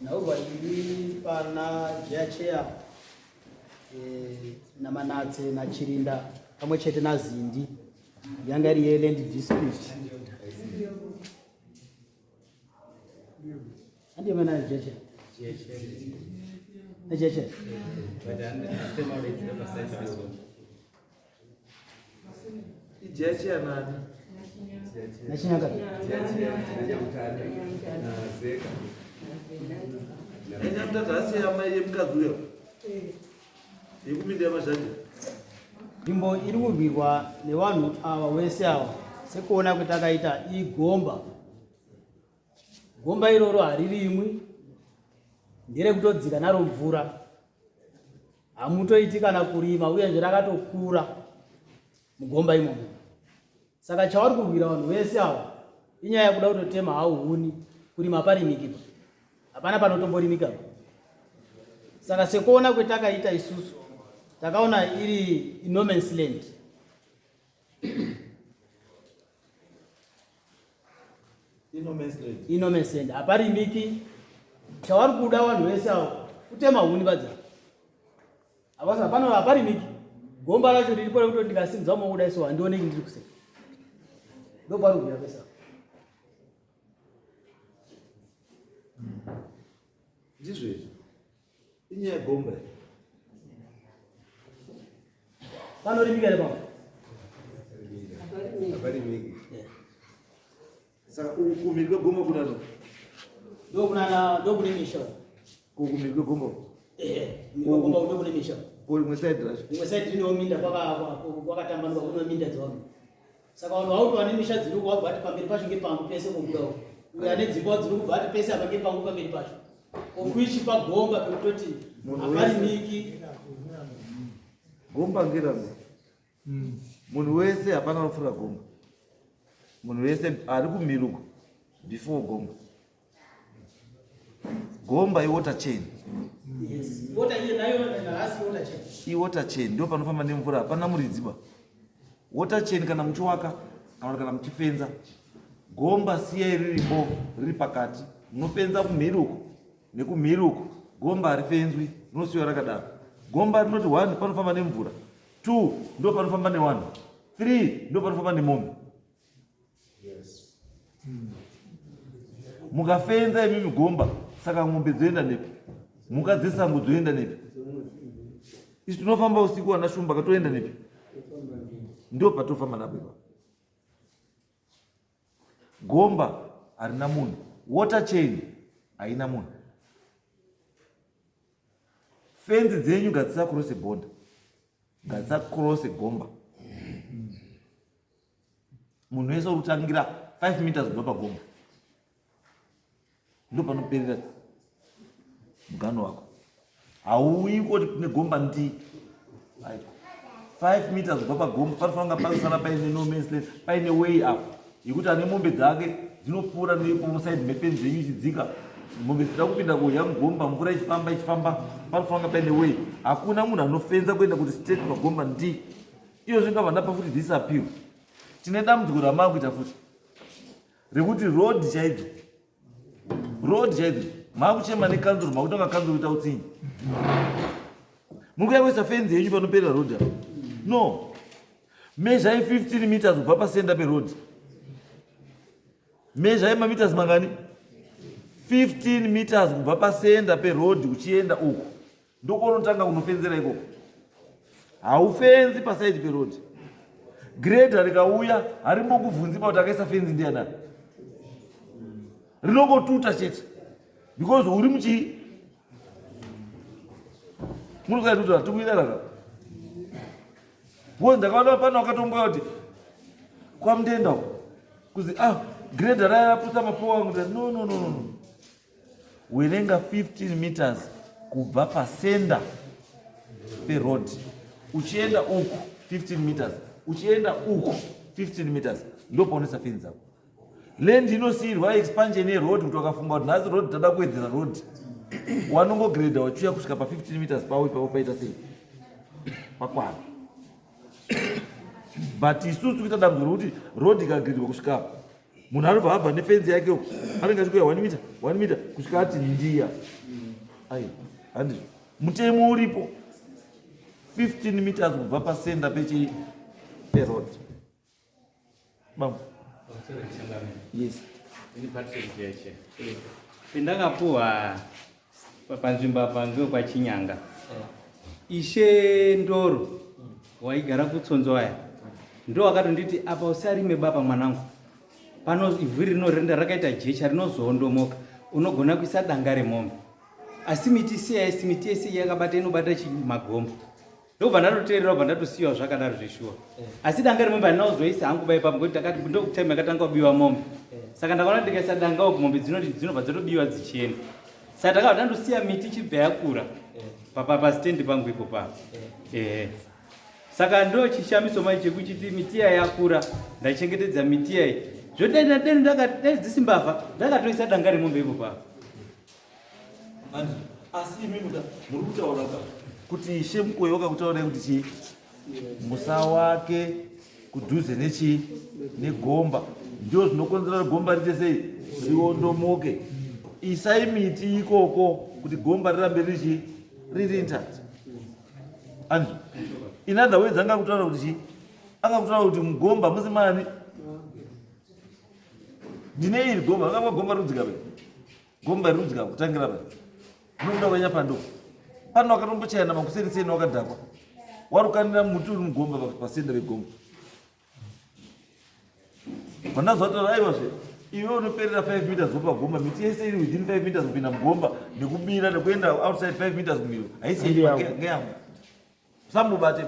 Nhaurwa iri pana Jeacheya eh, naManatse naChirinda pamwe chete naZindi yanga iri yeland dispute. Handiyo mana Jeacheya? Jeacheya. Ijeche nani? Nachinyaka. Enya mtata asi yama yemukadzi uyo. Yekuminda yamazhanje. Nzvimbo iri kurwirwa nevanhu ava wese ava sekuona kwetakaita igomba. Gomba iroro haririmwi nderekutodzika naro mvura. Hamutoiti kana kurima uyezve rakatokura mugomba imomo. Saka chavari kurwira vanhu vese ava inyaya yekuda kutotema hawo huni, kurima haparimiki pa, hapana panotomborimika pa. Saka sekuona kwetakaita isusu takaona iri no man's land. Ino man's land haparimiki. Chavari kuda vanhu vese avo kutema huni badza. Havasi hapana haparimiki. Gomba racho riripo rekuti ndikasimudza maoko kudai so handioneki ndiri kuseka. Ndopari kubvira pese apa. Ndizvo izvi. Inyaya yegomba iyi. Panorimika here pamwe? Haparimiki. Saka uku kumhiri kwegomba kunano? Ndokunana ndokune misha. Uku kumhiri kwegomba. Eh, kumhiri kwegomba ndokune misha. Ko rimwe side racho? Rimwe side rinewo minda kwakatambanuka kune minda dzevanhu. Saka vanhu vauti vane misha dziri kubva vati pamberi pacho ngepangu pese kobudawo. Uyo ane dzimba dziri kubva ati pese apa ngepangu pamberi pacho. Of which pagomba pekutoti haparimiki. Gomba ngerangu. Munhu wese hapana anofura gomba. Munhu wese ari kumiruko before gomba. Gomba iwater chain. Yes. Water iye nayo nhasi water chain. Iwater chain ndio panofamba nemvura hapana muridzi ba. Water chain kana muchiwaka kana kana muchifenza. Gomba siyai riripo riri pakati. Munofenza kumhiri uko nekumhiri uko. Gomba harifenzwi rinosiyiwa rakadaro. Gomba rinoti one panofamba nemvura. 2 ndo panofamba newanhu 3 ndo panofamba nemombe mukafenza imi migomba saka mombe dzoenda nepi mhuka dzesango dzoenda nepi isu tinofamba usiku wana shumba katoenda nepi ndo patofamba napo ipapo gomba harina munhu water chain haina munhu Fenzi dzenyu ngadzisakrose bhonda, ngadzisakrose gomba. Munhu wese uri kutangira 5 meters kubva pagomba ndopanoperera mugano wako. Hauuyi koti kune gomba ndi 5 meters kubva pagomba panofanira kunga pasara paine no man's land, paine way up yekuti ane mombe dzake dzinopfuura nepomuside mefenzi yenyu ichidzika mombe dzida kupinda kudya mugomba mvura ichifamba ichifamba panofanira kunga paine way hakuna munhu anofenza kuenda kuti straight pagomba ndi iyo zvingabva ndapa futi this appeal tine dambudziko ramaakuita futi rekuti road chaidzo road chaidzo maakuchema nekanzuro makutanga kanzuro kuita utsinye muri kuya kuisa fenzi yenyu panoperera road apa no mezhai 15 meters kubva pasenda peroad mezhai mameters mangani 15 meters kubva pasenda peroad uchienda uku ndokuonotanga kunofenzera ikoko haufenzi pasaidi peroad greda rikauya harimbokubvunzi pakuti akaisa fenzi ndianani rinongotuta chete because uri muchii munosaituta tikuidaraka because ndakaona pano wakatomboya kuti kwamutenda uko kuzi ah greda raya rapusa mapowa angu no no no no werenga 15 meters kubva pasenda peroad uchienda uku 15 meters uchienda uku 15 meters ndopaunoisa fenzi dzako land inosiirwa expansion yeroad kuti wakafunga kuti nhasi road tada kuwedzera road wanongogreda wachiuya kusvika pa 15 meters pawo ipapo paita sei pakwana but isusu kuita dambudziko rekuti road ikagredwa kusvika apo. Munhu anobva abva nefenzi yake uko, anenge achikuya 1 meter, 1 meter kusvika ati ndiya. Aiwa, handizvo. Mutemo uripo 15 meters kubva pasenda pechi peroad. Bambo. Yes. Pendakapuwa panzvimbo apa ngeokwaChinyanga. Ishe Ndoro waigara kuTsonzwaya ndo wakatonditi apa usarime baba mwanangu, pano ivhu rinorenda rakaita jecha rinozoondomoka, unogona kuisa danga remombe, asi miti siyaisi miti yese yakabata inobata magombo. Ndobva ndatoteerera, bva ndatosiyiwa zvakadaro zveshuwa. Asi danga remombe handina kuzoisa hangu bai papo, ngokuti ndakati ndokutime yakatanga kubiwa mombe, saka ndakaona ndikaisa danga uku mombe dzinobva dzatobiwa dzichienda. Saka ndakabva ndandosiya miti ichibva yakura pastendi pangu ipo pa. Ehe, saka ndo chishamiso mai chekuchiti miti iya yakura, ndachengetedza miti iya zvodai dzisi mbavha, ndakatoisa danga remombe ipo pa. Asi imi muri kutaura ka kuti Ishe Mukoyo wakakutaurai kuti chii, musawake kudhuze nechii, negomba, ndio zvinokonzera kuti gomba riite sei, riondomoke. Isai miti ikoko kuti gomba rirambe richi riri intact. Andizvo? In other words, anga kutaura kuti chii, anga kutaura kuti mugomba musi mani ndine iri gomba, anga gomba rudzika pe gomba rirudzika kutangira pa unobuda kuenda pando pano wakatombochayana makuseni wakadhakwa, warukanira muti uri mugomba pasenda regomba. Vandazotaura aiwazve, iwe unoperera 5 meters kubva pagomba, miti yese iri within 5 meters kupinda mugomba nekubira nekuenda outside 5 meters kumiro haisi ngeyangu, musambobate.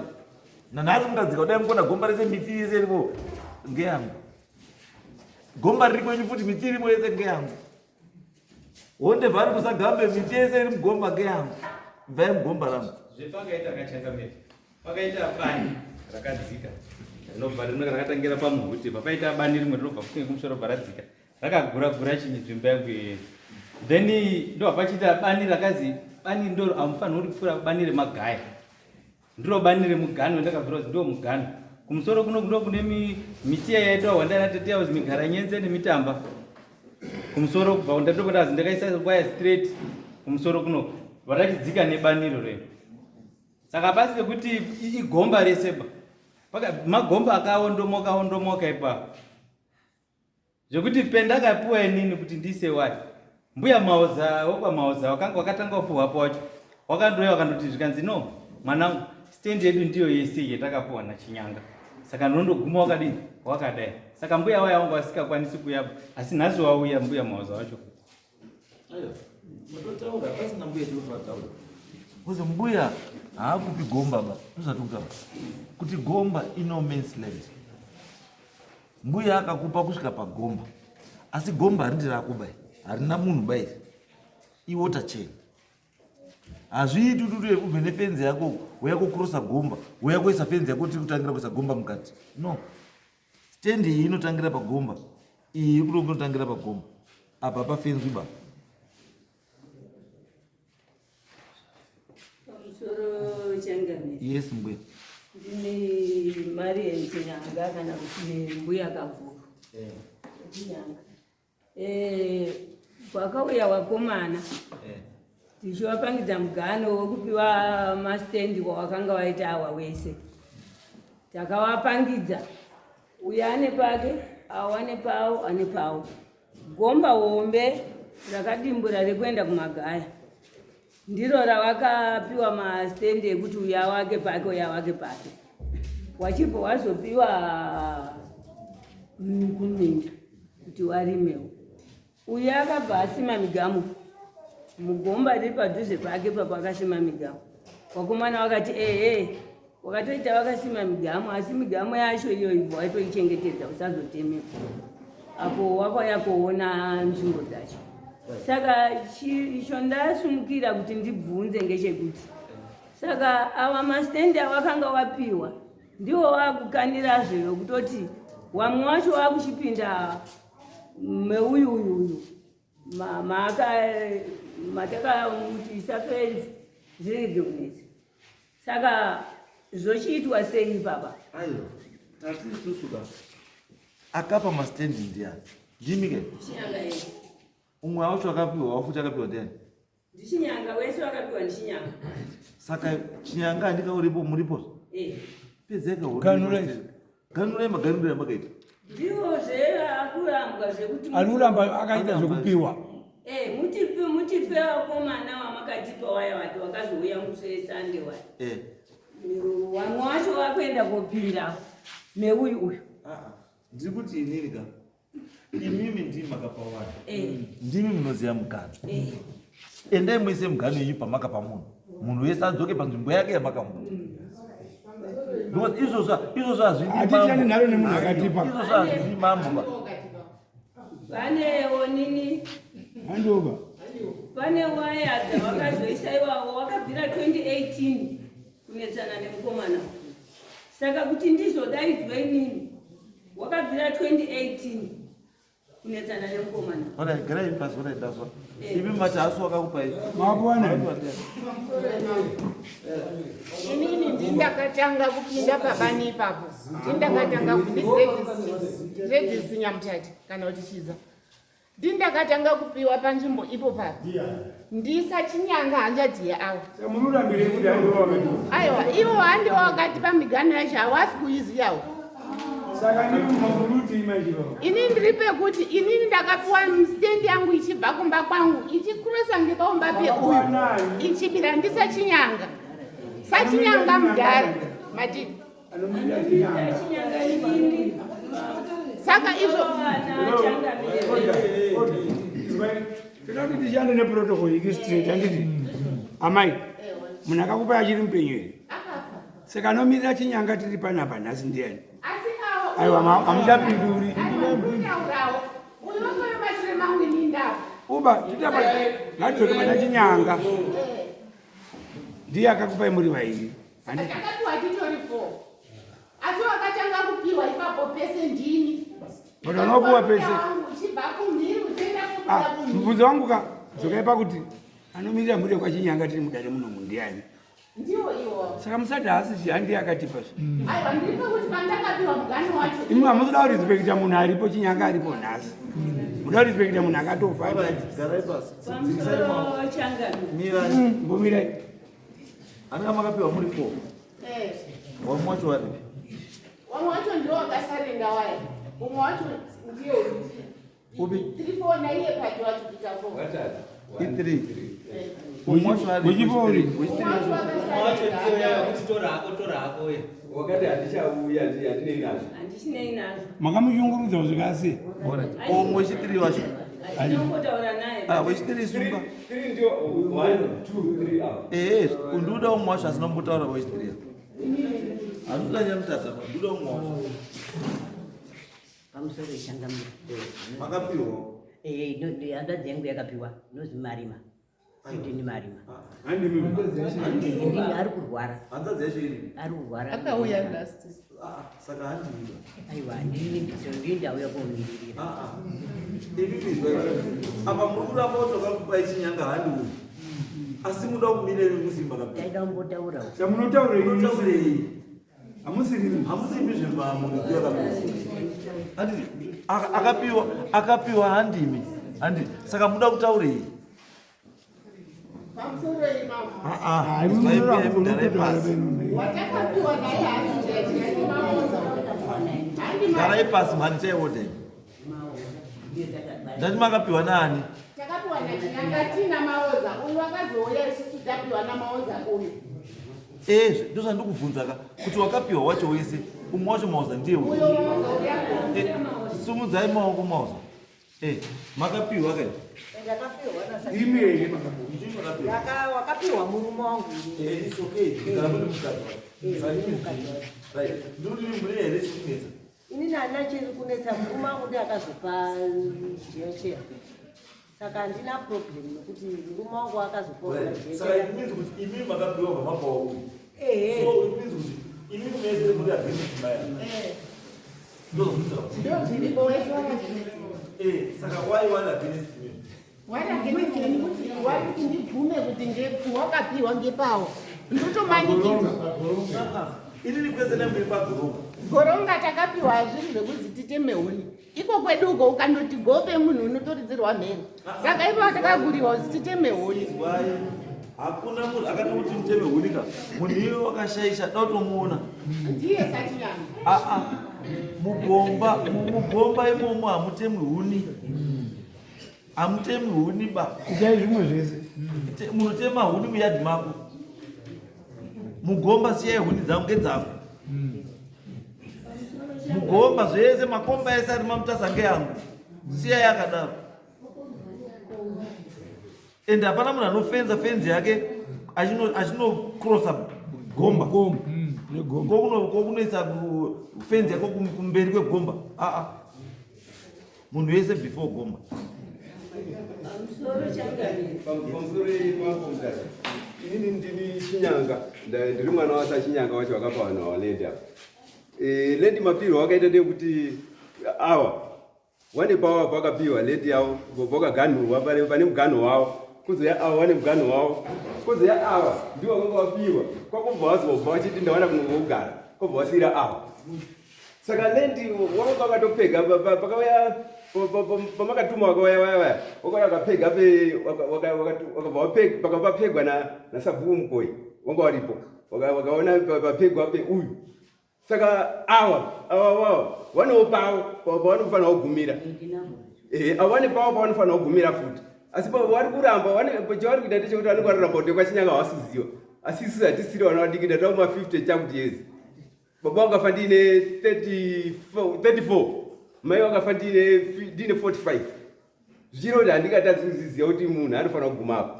Nanhasi mukadzika kudai mukona gomba rese, miti yese irimo ngeyangu. Gomba riri kwenyu futi, miti irimo yese ngeyangu. Honde vari kusagambe, miti yese iri mugomba ngeyangu. Bvai mugomba rangu. Zvepakaita kachangamira, pakaita bani rakadzika rinobva rino rakatangira pamuhuti, papaita bani rimwe rinobva futi nekumusoro bva radzika rakagura gura chinyi nzvimbo yangu iyeyo. Then ndobva pachiita bani rakazi bani ndoro hamufaniri kupfuura, bani remagaya, ndiro bani remugano. Ndakabvira kuti ndo mugano. Kumusoro kuno ndo kune miti yaitwa wandana tete yazi migaranyenze nemitamba kumusoro. Kubva ndatokondazi ndakaisa waya straight kumusoro kuno varachidzika nebaniro rero. Saka pasi pekuti igomba rese ba magomba akaondomoka ondomoka ipapo, zvekuti pendakapiwa inini kuti ndiise waya, mbuya Mauza wokwaMauza wakanga wakatanga kupiwapo wacho wakandouya wakandoti, zvikanzi, "No mwanangu, stendi yedu ndiyo yese yatakapiwa naChinyanga, saka ndinondoguma wakadini wakadai." Saka mbuya waya wanga wasingakwanisi kuuya, asi nhasi wauya mbuya Mauza wacho futi. Aiwa, matotaura pasina mbuya tinototaura kuzi mbuya haakupi gomba ba. Ndozvatikutaura kuti gomba ino man's land. Mbuya akakupa kusvika pagomba, asi gomba harindi rako bai, harina munhu bai, iwater chain. Hazviiti kuti ubve nefenzi yako uya kukurosa gomba, uya kuisa fenzi yako, tiri kutangira kuisa gomba mukati. No, stendi iyi inotangira pagomba, iyi iri kunotangira pagomba apa pafenzwi ba. Pamusoro, changamire. Yes, mbuya. Ndine Marian Chinyanga, kana kuti mbuya Kavhuru Chinyanga. Kwakauya wakomana tichivapangidza mugano wekupiwa mastendi wawakanga waita awa wese. Takawapangidza, uyo ane pake, awo ane pawo, ane pawo. Gomba hombe rakadimbura rekuenda kumagaya ndiro rawakapiwa mastendi ekuti uya wake pake, uya wake pake. Wachibva wazopiwa kuminda kuti warimewo. Uyu akabva asima migamu mugomba riri padhuze pake papo, akasima migamu. Wakomana wakati, "Ehe, wakatoita wakasima migamu, asi migamu yacho iyo ibva waitoichengetedza usazotemepo apo wakauya kuona nzvimbo dzacho." Saka icho ndasumukira kuti ndibvunze ngechekuti, saka awa mastendi awakanga wapiwa ndiwo wakukanirazve wekutoti wamwe wacho wakuchipinda meuyu uyu uyu matakamuti isa fenzi zvirege kunetsa. Saka zvochiitwa sei ipapa? Aiwa, tati isusu ka, akapa mastendi ndiani? Ndimi ke? Chinyanga yeye. Umwe wacho akapiwa futi akapiwa ndiani? Ndichinyanga wese wakapiwa ndichinyanga. Saka chinyanga handika uripo muripo? Eh. Pedzeka uri. Ganurai. Ganurai maganuriro amakaita. Ndiwo zve akurambwa zvekuti Arikuramba akaita zvekupiwa. Eh, mutipe mutipe vakomana wamakatipa waya wati wakazouya musi weSunday waya. Eh. Wamwe wacho wakuenda kopinda neuyu uyu. Ah, ah. Ndiri kuti inini ka. Imimi ndimi makapa vanhu. Eh. Ndimi munoziva mugano. Eh. Endai muise mugano yenyu pamakapa munhu. Munhu wese adzoke panzvimbo yake yamakamupa. Because izvozvo izvozvo hazvidi mambo. Hatichani nharo nemunhu akatipa. Izvozvo hazvidi mambo ba. Pane onini Handiwo ba. Pane waya dzavakazoisa iwawo wakabvira 2018 kunetsana nemukomana. Saka kuti ndizodaidzwa inini wakabvira 2018 kunetsana nemukomana. Alright, garai pasi, alright, ndazwa. Imi mati haasi wakakupai. Makapiwa nani? Inini ndindakatanga kupinda pabani ipapo, ndindakatanga ndiGladys Nyamutati kana kuti Chiza, ndindakatanga kupiwa panzvimbo ipo papo ndisachinyanga hanzvadzi yeawo. Mururambire kuti handiwo wakatipa. Aiwa, ivo handiwo wakatipa migano yacho, hawasi kuiziyawo. Saka ndiri mamuruti manje baba. Ini ndiri pekuti inini ndakapiwa stendi yangu ichibva kumba kwangu ichikurosa ngepaumba peuyu ichibira ndisachinyanga sachinyanga mudhara mati Anomuita chinyanga. Chinyanga inini saka izvo vana changamire. Order, order. Toda kuti tishande neprotocol iki straight handiti? Amai, munhu akakupai achiri mupenyu here? Saka anomirira chinyanga tiri panapa nhasi ndiani? Asi awo Aiwa, hamuchapinduri. kutaurawo uyu wakauya mashure mangu ini ndawo. Uba, titapa ngatidzoke pana chinyanga. Ndiye akakupai muri vairi. Handiti? Takapiwa titori four, asi wakatanga kupiwa ipapo pese ndini. But vanopiwa pese. Uchibva kumhiri uchienda kubuda Ah, kumhiri. mubvunzo wangu ka, dzokai pakuti anomirira mhuri yekwachinyanga tiri mudare munomu ndiani? Ndiwo iwo. Saka musati haasi handiye akatipa zve. Aiwa, ndiri pekuti pandakapiwa mugano wacho Imi hamusi kuda kurespekita munhu aripo chinyanga aripo nhasi. Muda kurespekita munhu akatofa. Alright, garai pasi. Pamusoro changamire. Mirai. Mbomirai. Anenge makapiwa muri 4. Eh. Wamwe wacho varipi? Wamwe wacho ndiwo wakasarenda waya, umwe wacho ndiye Upi? tiri four naiye pati wacho kuita four. Watatu. I3. Umwe wacho ari Uchipori. Umwe wacho wakasarenda. Kuti tora hako, tora hako we. Wakati handichauya, handinei nazvo. Handichinei nazvo. Makamushungurudza kusvika asi. Alright. Umwe wechitiri wacho. Handinongotaura naye. Ah, wechitiri sunga. Three ndio one, two, three out. Eh, ndikuda umwe wacho asina kumbotaura wechitiri. Handikuda nyamutata, ndikuda umwe wacho. Pamusoro changamire. Makapiwa. Hanzvadzi yangu yakapiwa nozi Marima, Sidini Marima. Handimi. Ndini, ari kurwara. Hanzvadzi yacho iri. Ari kurwara. Akauya last. Ah, saka handii. Aiwa, ndini ndini ndauya komiririra. Ah, ah. Imi izwa. Apa muri kuramba kuti wakakupai chinyanga handi uyu. Asi muda kumira imi musimba kapiwa. Taida kumbotaurawo. Samunotaurei? Munotaurei? Hamusirimi. Hamusimbi zvembamu yakapiwa. Handiti akapiwa akapiwa handimi. Handi. Saka muda kutaurei? Pamusoro imamo. Ah ah. Ah, imi Izwai munoramba mbuya garai munotaura pasi. peno. Watakapiwa naye haasi chaichiyani maoza handi. Garai pasi mhani chaiwodei. Ndati makapiwa nani? Takapiwa nachinyanga tina maoza uyu, wakazouya isusu tapiwa namaoza uyu. Ezve ndozvandikubvunza ka kuti wakapiwa wacho wese umwe wacho mauza ndiye uyu. Uyo maoza uya. Eh, sumudzai maoko mauza. Eh, makapiwa kai? Imi here makapiwa? Ndimi makapiwa. Wakapiwa murume wangu. Eh, it's okay. Kana muri mukadzi wacho. Saka imi Right. Ndikuti mune here chikunetsa? Inini handina chiri kunetsa, murume wangu ndiye akazopa jecheya, saka handina problem nekuti murume wangu akazopa Right. Saka it means kuti imi makapiwa pamapawa uyu. Ehe. So it means kuti imi mese muri against maya. Ndozvinotaura. Ndo zviripo, wese wakazvinetsa. Eh, saka why one against me? Waragenezeni kuti wari kuti ndibvume kuti wakapiwa ngepawo ndotomanikidzwa. Inini kwese yangu iri pagoronga. Goronga takapiwa zviri zvekuzi titeme huni. Iko kwedu uko ukandoti gope munhu unotoridzirwa mhere. Saka ipo takaguriwa kuti titeme huni. Izwai, hakuna munhu akati kuti muteme huni ka. Munhu iwe wakashaisha da kutomuona. Ndiye sachinyanga. Aa, mugomba, mugomba imomo hamutemwi huni. Hamutemwi huni ba. Itai zvimwe zvese. Munotema huni muyadhi mako. Mugomba siyai huni dzangu ngedzako. Mugomba zvese makomba ese ari mamutasa ngeangu. Siyai akadaro. And hapana munhu anofenza fenzi yake achinokrosa gomba. Kokunoisa fenzi yako kumberi kwegomba. Aa. Munhu wese before gomba. Pamusoro ipapo mutasa, inini ndini Chinyanga, ndiri mwana waSachinyanga wacho wakapa vanhu ava land apa. Land mapirwo wakaita ndeyekuti awa wane pawa pakapiwa land yavo pakaganhurwa pane muganho wavo, kuzouya awa wane muganho wavo, kuzouya awa ndiwo vakanga vapiwa, kwakubva wazobva vachiti ndawana kumwe kwekugara, kwabva wasiyira awa. Saka land wakanga wakatopega pakauya pamakatuma wakauya vaya vaya wakauya wakapega wakabva wapegwa nasabhuku Mukoi wanga waripo, wakaona papegwa peuyu. Saka awa awa awa vanewo pavo pavanofanira kugumira, awane pavo pavanofanira kugumira futi, asi vari kuramba chavari kuita ndechekuti vanenge varoramba kuti kwaChinyanga havasi kuziva, asi isusu hatisiri vana vadiki, ndatova kuma 50 chakuti yezi. Baba wakafa ndine 34, mai wakafa ndine 45, zvichireva kuti handingatadzi kuzviziva kuti munhu anofanira kuguma apo.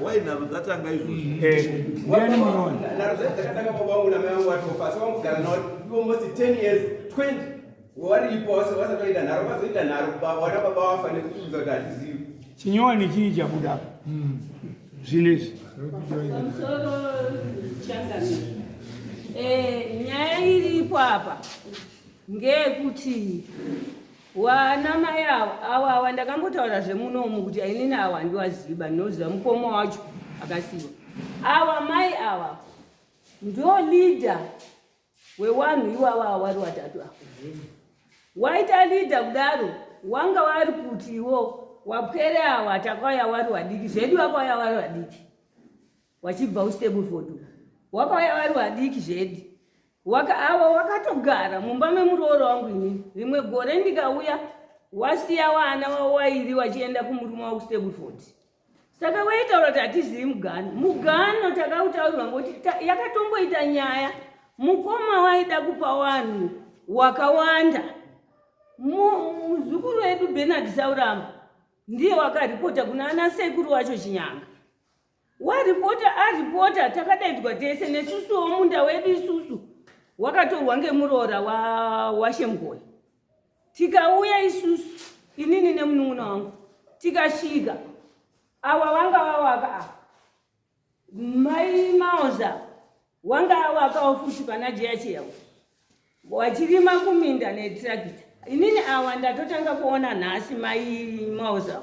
Why nharo dzatanga izvozvo? Ndiani munoona? Nharo dzakatanga baba vangu namai vangu vatofa, asi vangogara navo almost 10 years 20 waripo vasati vaita nharo, vazoita nharo wana baba vafa nekuudza kuti hatizivi. Chinyowani chii chabuda apa zvinhu izvi? Pamusoro changamire, nyaya iripo apa ngeyekuti wana mai ava awa awa ndakambotaura zvemunomu kuti inini awa handiwaziva, ndinoziva mukoma wacho akasiwa. Awa mai awa ndo leader wewanhu iwawa awari watatu ava. Waita leader kudaro wanga wari kuti iwo wapwere awa takauya wari wadiki zvedu, wakauya wari wadiki wachibva uStableford, wakauya wari wadiki zvedi waka awa wakatogara mumba memurooro wangu. Inini rimwe gore ndikauya wasiya wana wawairi wachienda kumurume wakuStableford. Saka waitaura kuti hatizivi mugano, mugano takautaurirwa ngokuti yakatomboita nyaya, mukoma waida kupa vanhu wakawanda. Muzukuru wedu Bernard Sauramba ndiye wakaripota kuna ana sekuru wacho Chinyanga, waripota aripota, takadaidzwa tese nesusuwo. Munda wedu isusu wakatorwa ngemuroora waShemgoyi. Tikauya isusu, inini nemunun'una wangu, tikasvika awa wanga wawaka apa mai Maoza wanga awakawo futi pana Jeyacheyawo wachirima kuminda netrakita. Inini awa ndatotanga kuona nhasi mai Maoza.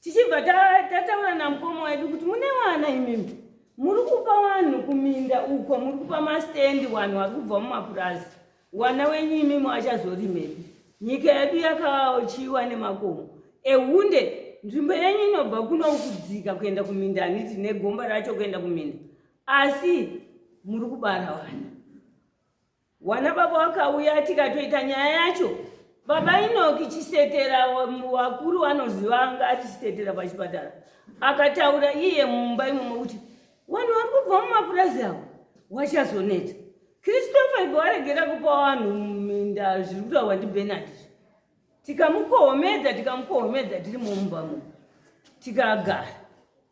Tichibva tataura namukoma wedu kuti mune wana imimi muri kupa vanhu kuminda uko, muri kupa mastendi vanhu vari kubva mumapurazi, wana wenyu imimi wachazorimepi? Nyika yedu yakachiwa nemakomo ehunde, nzvimbo yenyu inobva kuno kudzika kuenda kuminda, haniti negomba racho kuenda kuminda, asi muri kubara vana. Wana baba wakauya tikatoita nyaya yacho. Baba Inoki Chisetera, wakuru vanoziva, anga ari Chisetera pachipatara, akataura iye mumba imomo kuti vanhu vari kubva mumapurazi avo wachazoneta. Christopher ibva waregera kupa vanhu minda zviri kutaurwa ndiBernard. Tikamukohomedza, tikamukohomedza tiri mumba mu, tikagara,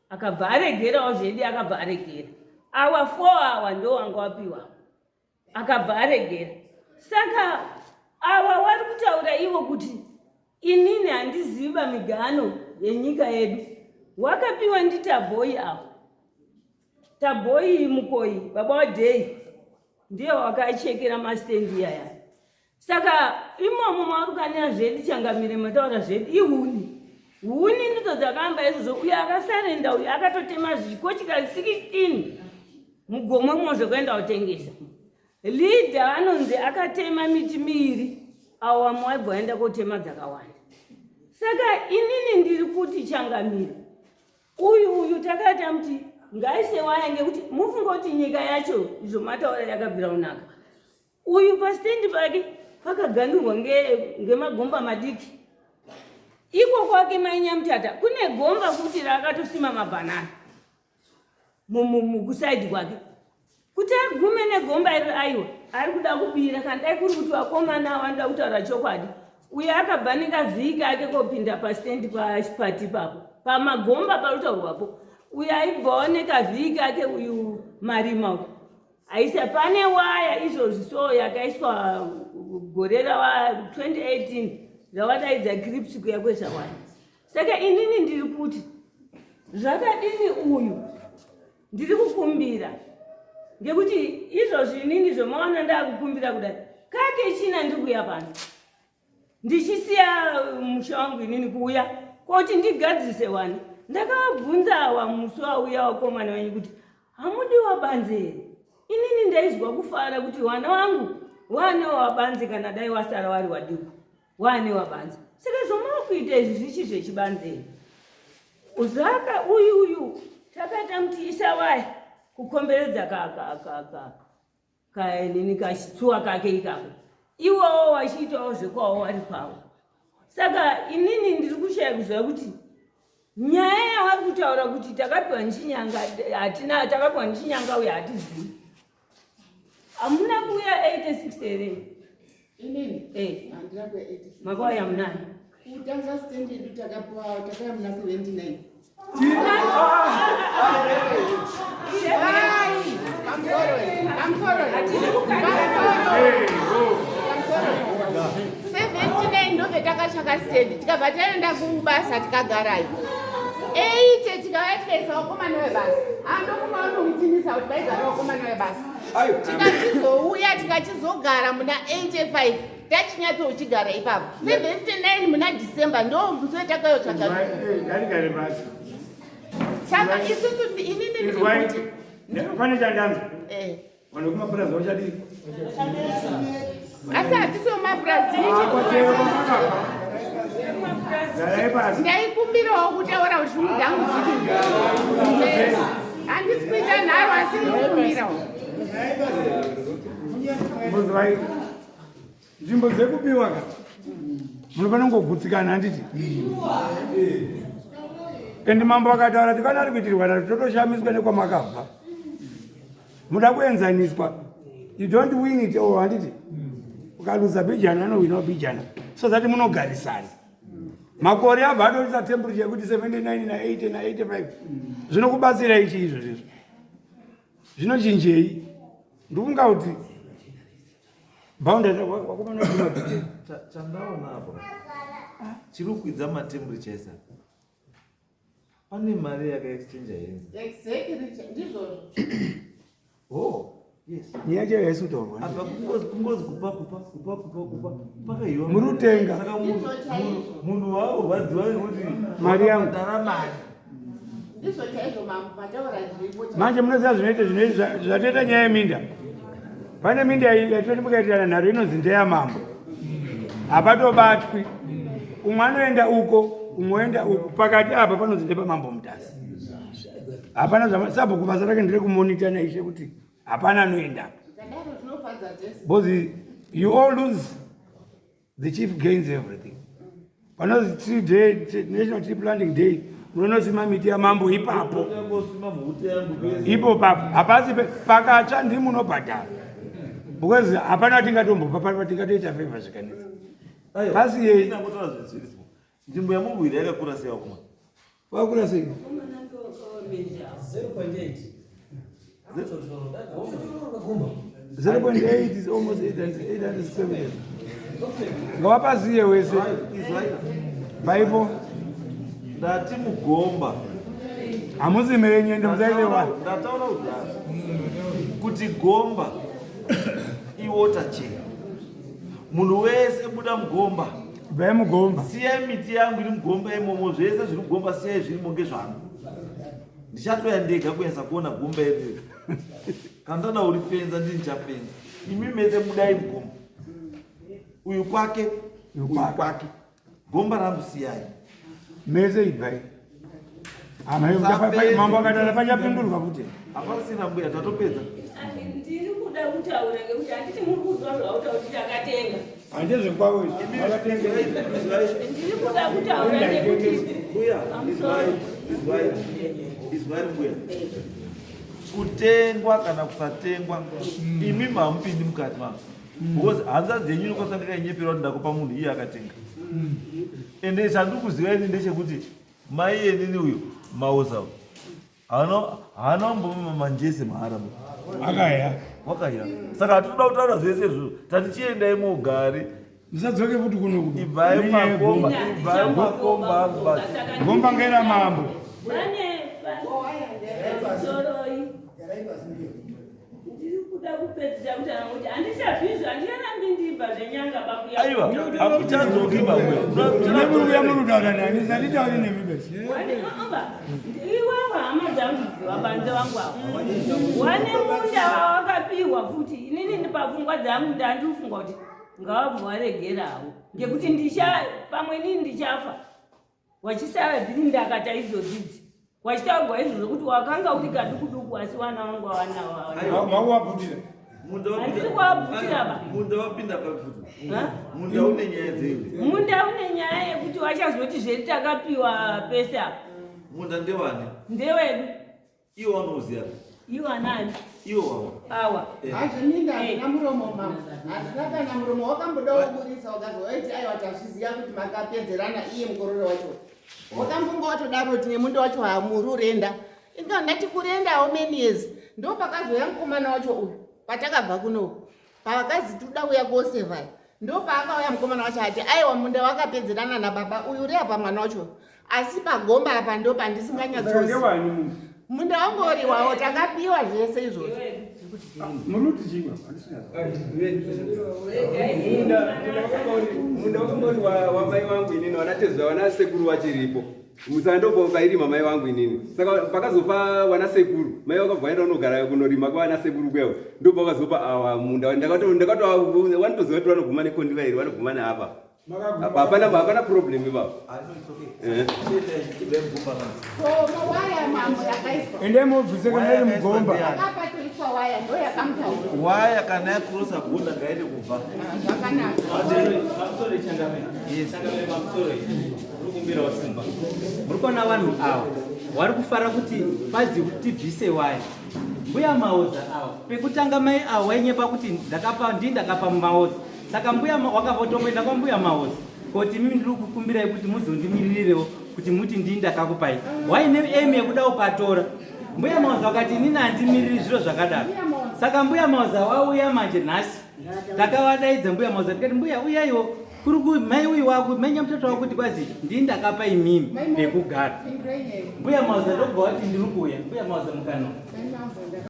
akabva aregerawo zvedi, akabva aregera. Awa 4 awa ndo wanga wapiwa, akabva aregera. Saka ava wari kutaura ivo kuti inini handiziva migano yenyika yedu, wakapiwa ndiTabhoi avo, Tabhoi Mukoi, baba waDhei, ndiye wakachekera mastendi iyaya. Saka imomo mauri kukanira zvedi changamire, mataura zvedi ihuni. Huni ndidzo dzakaamba izvozvo uyo akasarenda uyo akatotema zvikochika 16 mugomwe mo zvekuenda kutengesa. Leader anonzi akatema miti miiri awo vamwe vaibva vaenda kotema dzakawanda. Saka inini ndiri kuti changamire uyu uyu takaita muti ngaise waya ngekuti mufunge kuti nyika yacho izvo mataura yakabvira kunaka. Uyu pastendi pake pakaganurwa ngemagomba madiki. Iko kwake mai Nyamutata kune gomba futi raakatosima mabhanana mukusaidi kwake kuti agume negomba iri aiwa ari kuda kubira kana dai kuri kuti vakomana ava vanoda kutaura chokwadi uyo akabva nekavhiki ake kopinda pastendi pachipati ipapo pamagomba parutaurwapo uyo aibvawo nekavhiki ake uyu marima uyu Aisa pane waya izvozvi so yakaiswa gore ra 2018 rawadaidza crips kuya kwezvawaya. Saka inini ndiri kuti zvakadini uyu ndiri kukumbira ngekuti izvozvi inini zvomaona ndakukumbira kudai kake china ndiri kuya pano ndichisiya musha wangu inini kuuya koti ndigadzirise wani ndakavabvunza awa musi wauya wakomana wenyu kuti hamudiwa banze here inini ndaizwa kufara kuti wana wangu wane wabanze kana dai wasara wari wadiku wane wabanze saka zvomava kuita izvi zvichi zvechibanze here zvaka uyu uyu takaita kuti isawaya kukomberedza ka ka ka ka kainini kachitsuwa kake ikako iwowo wachiitawo zvekwawo wari kwawo saka inini ndiri kushaya kuziva kuti nyaya yavari kutaura kuti takapiwa nechinyanga hatina takapiwa nechinyanga uye hatizivi hamuna kuuya 86 here inini eh. handina kuya 86 makauya munani kutanga stand yedu takapiwa takauya muna 79 ndobvetakatsvaka stendi tikabva taenda kubasa tikagarayo eite tikauya tikaisa vakomana vebasa andokumaonokutinisa kuti vaigara vakomana vebasa tikachizouya tikachizogara muna 85 tachinyatsochigara ipapo 79 muna december ndo musi wetakayotsvaga Ngatigare pasi. saka isusu inini Inzwai, ndiri kuti pane chandanzwa. Eh. Vanhu vekumapurazi vachadii? asi hatisi vemapurazi Kwatero kwamakabva. Garai pasi. ndaikumbirawo kutaura kuti shungu dzangu dziri handisi kuita nharo asi ndikumbirawo Mbozwai. Nzvimbo dzekubiwa ka. Munofanira kungogutsikana handiti? And mambo akataura kuti kana ari kuitirwa naro totoshamiswa nekwamakabva. Muda kuenzaniswa. You don't win it all handiti? Ukaluza bhijana anowinawo bhijana. So that munogarisana. Makore abva atorisa temperature yekuti 79 na 80 na 85. Zvinokubatsira ichi izvo zvizvo. Zvinochinjei? Ndikunga kuti boundary wakomana Chandaona apo chiri kukwidza matemperature pane mari yakaexchange henzi. Exactly, ndizvozvo. Oh, yes. Nyaya yacho haisi kutaurwa. Apa kungozi kungozi kupa kupa kupa kupa kupa pakaiwa. Muri kutenga. Saka munhu munhu wakurwadziwa nekuti Mari yangu. wakabhadhara mari. Ndizvo chaizvo mambo mataura zviripo. Manje munoziva zvinoita zvinoita zvatoita nyaya yeminda. Pane minda yatinoti mukaitirana nharo inonzi ndeyamambo. Hapatobatwi. Umwe anoenda uko, umwe oenda uko. Pakati apa panonzi ndepamambo Mutasa. Hapana zvama sabhuku basa rake nderekumonita naishe kuti hapana anoenda. Zvadaro zvinofadza tese. Because you all lose, the chief gains everything. Panozi tree day, national tree planting day, munonosima miti yamambo ipapo. Ndangosima mhute yangu pese. Ipo papo hapasi pakatsva ndimi munobhadhara because hapana tingatombobva tingatoita favor zvikanetsa. Aiwa, Pasi yei. ndinangotaura zvinhu zviri simple. Nzvimbo yamurwira yakakura sei vakomana? Wakura sei? 0.8 0.8 is almost 800 square meters. Ngawapaziye wese. Baibo. Ndati mugomba. Hamuzi menyu ende musaite wa. Ndataura kudhara kuti gomba iwater chain. Munhu wese buda mugomba. Ibvai mugomba. Siyai miti yangu iri mugomba imomo, zvese zviri mugomba siyai zvirimo ngezvangu. Ndichatoya ndega kunyasa kuona gomba iri. Kana ndada urifenza ndini ndichafenza. Imi mese budai mugomba. Uyu kwake, uyu kwake. Gomba rangu siyai. Mese ibvai. Mambo akatara pachapindurwa kuti. Hapasina mbuya tatopedza. Ndiri kuda kutaura ngekuti handiti muri kuzwa zvautaura kuti takatenga. Handezvekwavo izvi. Vakatenga. Ndiri kuda kutaura ngekuti mbuya izwai izwai izwai mbuya. Kutengwa kana kusatengwa imi mamupindi mukati mavo. Because hanzvadzi yenyu inokwanisa kunge yakanyepera kuti ndakupa munhu iye akatenga. Ende chandiri kuziva ini ndechekuti mai yenini uyu Maosa uyu haana kumbomama manjese mahara akaya wakaya saka hatitoda kutaura zvese izvozvo tati chiendai mugare musadzoke futi kuno ibvai makomba ibvai makomba angu basi gomba ngera mambo vane soroi ndiri kuda kupedzisa kutaura kuti handichabvizvo handicharambi ndibva zvenyanga bakuya aiwa hamuchadzoki bakuya uya muri kutaura nani sanditauri nemi besi iwewe hama dzangu idzi vabanze vangu ava wane munda wawakapiwa futi inini pafungwa dzangu ndandifunga kuti ngavabva waregerawo ngekuti ndisha pamwe nini ndichafa wachisara dziri ndakata idzodzidzi wachitaurwa izvozvo kuti wakanga uri kadukuduku asi wana wangu awanawo makuwabvutira handiri kuwabvutira ba munda wapinda pafuti munda une nyaya dzei munda une nyaya yekuti wachazoti zveri takapiwa pese apa munda ndewani ndewedu iwo wanouziva iwo anani iwo wawa awa hazviminda hazvina muromo mama hazvina kana muromo wakamboda woburisa ukazowaiti aiwa tazviziva kuti makapedzerana iye mukororo wacho wakambonga watodaro kuti nemunda wacho hamururenda inga ndati kurendawo many years ndo pakazoya mukomana wacho uyu patakabva kuno pavakazi tikuda kuya kosevha ndo paakauya mukomana wacho ati aiwa munda wakapedzerana nababa uyu uri apa mwana wacho asi pagomba apa ndo pandisinganyatsozi munda wangu uri wawo takapiwa zvese izvozvo munda wakanga uri wamai wangu inini wanatezva wanasekuru wachiripo saka ndopo pairima mai wangu inini saka pakazofa wanasekuru mai wakabva waenda unogara kunorima kwavanasekuru kwewo ndopa wakazopa awa munda ndakatowanitoziva kuti vanoguma nekondiva iri vanoguma neapa hapana hapana problem ipapo endai mobvise kana iri mugomba waya kana yakrosa bhoda ngaende kubva muri kuona vanhu ava vari kufara kuti pazi tibvise waya mbuya maoza ava pekutanga mai ava wainyepa kuti ndakapa ndii ndakapa maoza saka mbuya wakavotomboenda kwambuya maoza koti mimi ndiri kukumbirai kuti muzondimiririrewo kuti muti ndii ndakakupai waine aim yekuda ukatora mbuya maoza wakati inini handimiriri zviro zvakadaro saka mbuya maoza wauya manje nhasi takavadaidza mbuya maoza tikati mbuya uyaiwo kuri ku mai uyu wako mai nyamutoto wako kuti kwazi ndii ndakapa imimi pekugara mbuya maoza ndokubva wati ndiri kuuya mbuya maoza mukanwa.